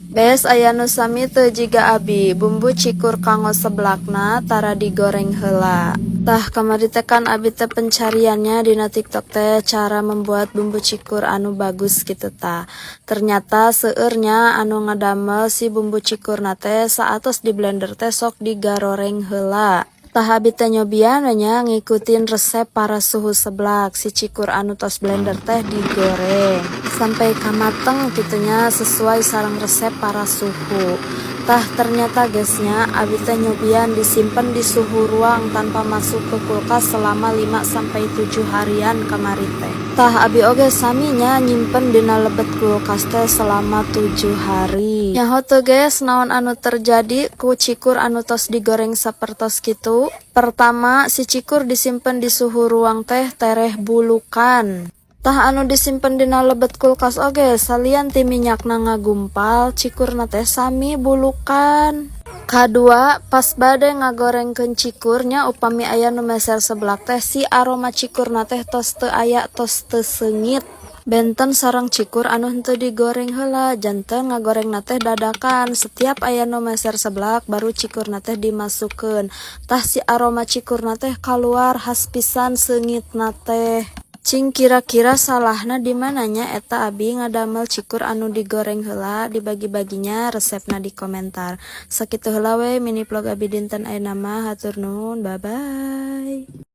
Bes, aya nu sami teu jiga abi, bumbu cikur kanggo seblakna tara digoreng heula? Tah, kamari teh kan abi teh pencariannya dina TikTok teh cara membuat bumbu cikur anu bagus gitu tah. Ternyata seueur nya anu ngadamel si bumbu cikurna teh saatos di blender teh sok digaroreng heula. Tah, abi teh nyobian we nya ngikutin resep para suhu seblak, si cikur anu tos blender teh digoreng sampai ka mateng kitu nya, sesuai sareng resep para suhu. Tah, ternyata, guys, nya abi teh nyobian disimpen di suhu ruang tanpa masuk ke kulkas selama 5 sampai 7 harian kamari teh. Tah, abi oge sami nya, nyimpen dina lebet kulkas teh selama 7 hari. Nyaho teu, guys, naon anu terjadi ku cikur anu tos digoreng sapertos kitu? Pertama, si cikur disimpen di suhu ruang teh tereh bulukan. Tah, anu disimpen dina lebet kulkas oge salian ti minyakna ngagumpal, cikurna teh sami bulukan. Kadua, pas bade ngagorengkeun cikurnya, upami aya nu meser seblak teh si aroma cikurna teh tos teu aya, tos teu seungit. Benten sareng cikur anu henteu digoreng heula, janten ngagorengna teh dadakan, setiap aya nu meser seblak baru cikurna teh dimasukkeun. Tah, si aroma cikurna teh kaluar khas pisan seungitna teh. Cing, kira-kira salahna di mana nya eta abi ngadamel cikur anu digoreng heula? Dibagi-baginya resepna di komentar. Sakitu heula we mini vlog abi dinten ayeuna mah, hatur nuhun, bye bye.